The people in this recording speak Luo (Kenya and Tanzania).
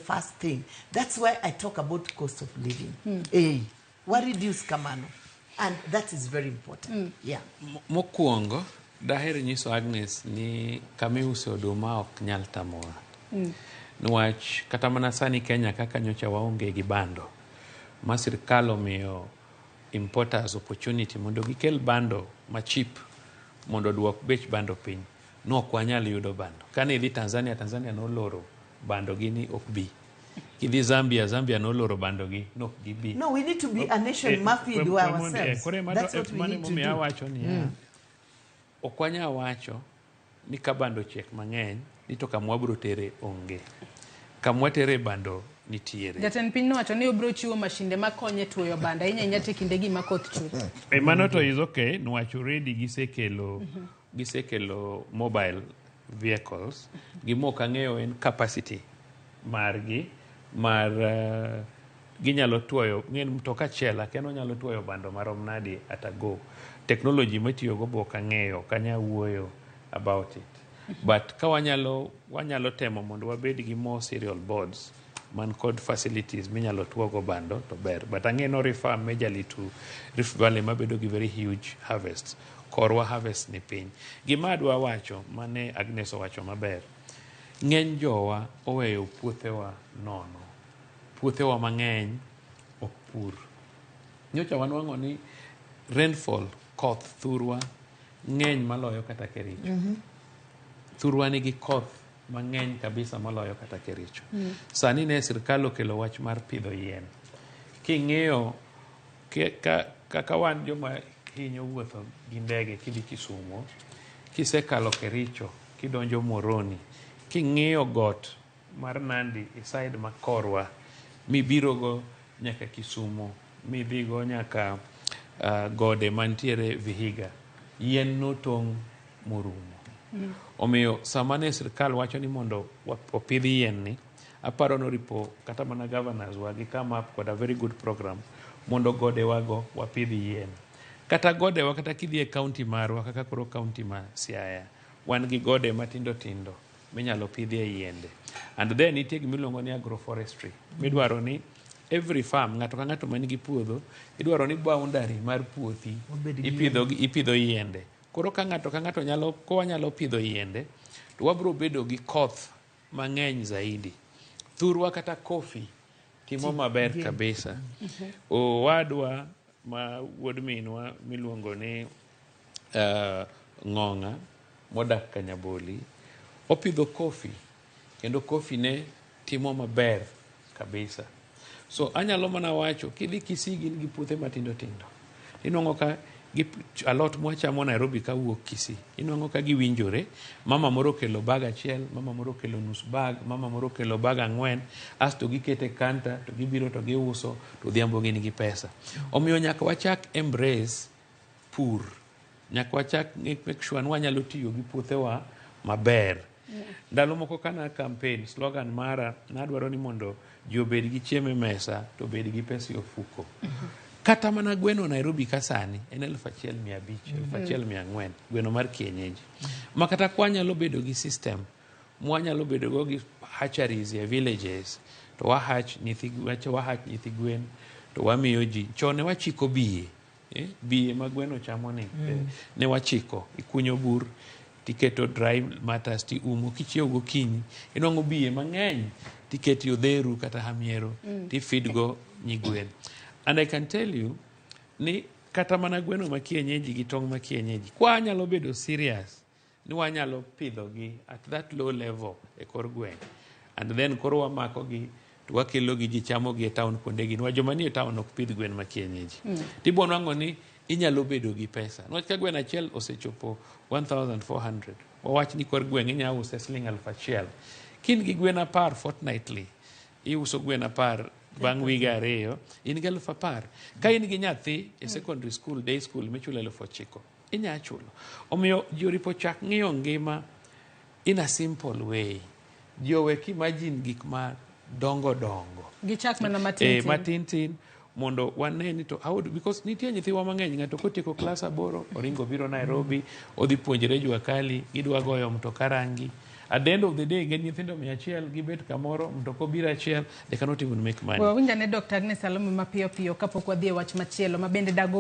first thing. That's why I talk about cost of living. Wa reduce kamano, and that is very important. Yeah. Mokwongo daher nyiso Agnes ni kamiuse oduma ok nyal tamowa, niwach kata mana sani Kenya kaka nyocha waonge gi bando ma sirikal omiyo importers opportunity mondo gikel bando ma cheap mondo oduok bech bando piny, nok wanyal yudo bando. Kane idhi Tanzania, Tanzania noloro bando gi ni ok bi. Kidhi Zambia, Zambia noloro bando gi nok gibi. No, we need to be a nation ma feed ourselves. That's what we need to do. Awacho niya, ok wanyal wacho ni ka bando ochiek mang'eny ni to kama wabiro tere onge. Kama watere bando nitiere. Jatend piny nowacho ni obiro chiwo mashinde makonyo e tuoyo bando, ahinya ahinya to e kindegi ma koth chwe. Mano to is okay, niwach already gisekelo mobile vehicles. Gima ok ang'eyo en capacity margi mar ginyalo tuoyo ng'en mtoka achiel akia ni onyalo tuoyo bando marom nade at a go. Technology mitiyogo be ok ang'eyo, ok anyal wuoyo about it. But ka wanyalo temo mondo wabed gi more cereal boards man kod facilities minyalo tuogo bando to ber. But ang'e no refer majorly to Rift Valley mabedo gi very huge harvests. Korwa harvest ni piny. Gima adwa wacho mane Agnes owacho maber, ng'eny jowa oweyo puothewa nono. Puothewa mang'eny ok pur. Nyocha wanwang'o ni rainfall, koth thurwa ng'eny maloyo kata Kericho. Thurwa nigi koth mang'eny kabisa moloyo kata Kericho. Sani ne sirkal okelo wach mar pidho yien. King'iyo kaka wan joma hinyo wuotho gi ndege kidhi Kisumo, kisekalo Kericho, kidonjo Moroni, king'iyo got mar Nandi e side ma korwa, mibirogo nyaka Kisumo, midhigo nyaka gode mantiere Vihiga, yien notong' morumo. Omiyo sama ne sirkal wacho ni mondo opidh yien ni, aparo noripo kata mana governors wa gi come up kod a very good program mondo godewago wapidh yien. Kata godewa kata kidhi e county marwa kaka koro county ma Siaya, wan gi gode matindo tindo minyalo pidhie yiende. And then nitie gimiluongo ni agroforestry, midwaro ni every farm, ng'ato ka ng'ato man gi puodho, idwaro ni boundary mar puothi obed gi ipidho yiende. Koro ka ng'ato ka ng'ato nyalo, ka wanyalo pidho yiende, to wabiro bedo gi koth mang'eny zaidi. Thurwa kata coffee timo maber kabisa. Owadwa ma wuod minwa miluongo ni Ng'ong'a modak Kanyaboli opidho coffee kendo coffee ne timo maber kabisa. So anyalo mana wacho kidhi Kisii gin gi puothe matindo tindo. Inwang'o ka gi alot mwachamo Nairobi kawuok Kisii. Inwang'o ka giwinjore. Mama moro okelo bag achiel, mama moro okelo nus bag, mama moro okelo bag 4, asto gikete kanta to gibiro to giuso to odhiambo gin gi pesa. Omiyo nyaka wachak embrace pur. Nyaka wachak make sure ni wanyalo tiyo gi puothewa maber. Ndalo moko kana campaign, slogan mara nadwaro ni mondo ji obed gi chiemo e mesa to obed gi pesa e ofuko. Kata mana gweno Nairobi ka sani en 1500, 1400, gweno mar kienyeji. Ma kata kwanyalo bedo gi system mwanyalo bedo go gi hatcheries e villages to wahach nyithi gwen to wamiyo ji. Chon ne wachiko biye, biye ma gweno chamo ni, ne wachiko, ikunyo bur tiketo dry matters tiumo, kichiew gokinyi inwang'o biye mang'eny tiketi odheru kata hamiero tifeed go nyigwen. And I can tell you ni kata mana gweno ma kienyeji gi tong' ma kienyeji, kwa anyalo bedo serious ni wanyalo pidho gi at that low level e kor gweng', and then koro wamako gi to wakelo gi ji chamo gi e town kuonde gi, niwach joma nie e town ok pidh gwen ma kienyeji. Tibo nwang'o ni inyalo bedo gi pesa niwach ka gweno achiel osechopo 1400, wawach ni kor gweng' inya use siling 1000, kin gi gwen 10 fortnightly iuso gwen 10 bang' wige 2 in gi 10,000. Ka in gi nyathi e secondary school, day school michulo 9,000 inya chulo. Omiyo ji oripo chak ng'iyo ngima in a simple way. Ji owek imagine gik ma dongo dongo. Gichak mana matin tin. Matin tin mondo wane ni to how do, because nitie nyithiwa mang'eny, ng'ato kotieko klas 8 oringo biro Nairobi, odhi puonjre jua kali, gidwa goyo mtoka rangi. At the end of the day, gin nyithindo 100 gibet kamoro, mtoka obiro achiel, they cannot even make money. Wawinj ane Dr. Agnes Salome mapiyo piyo kapok wadhi e wach machielo ma bende dago.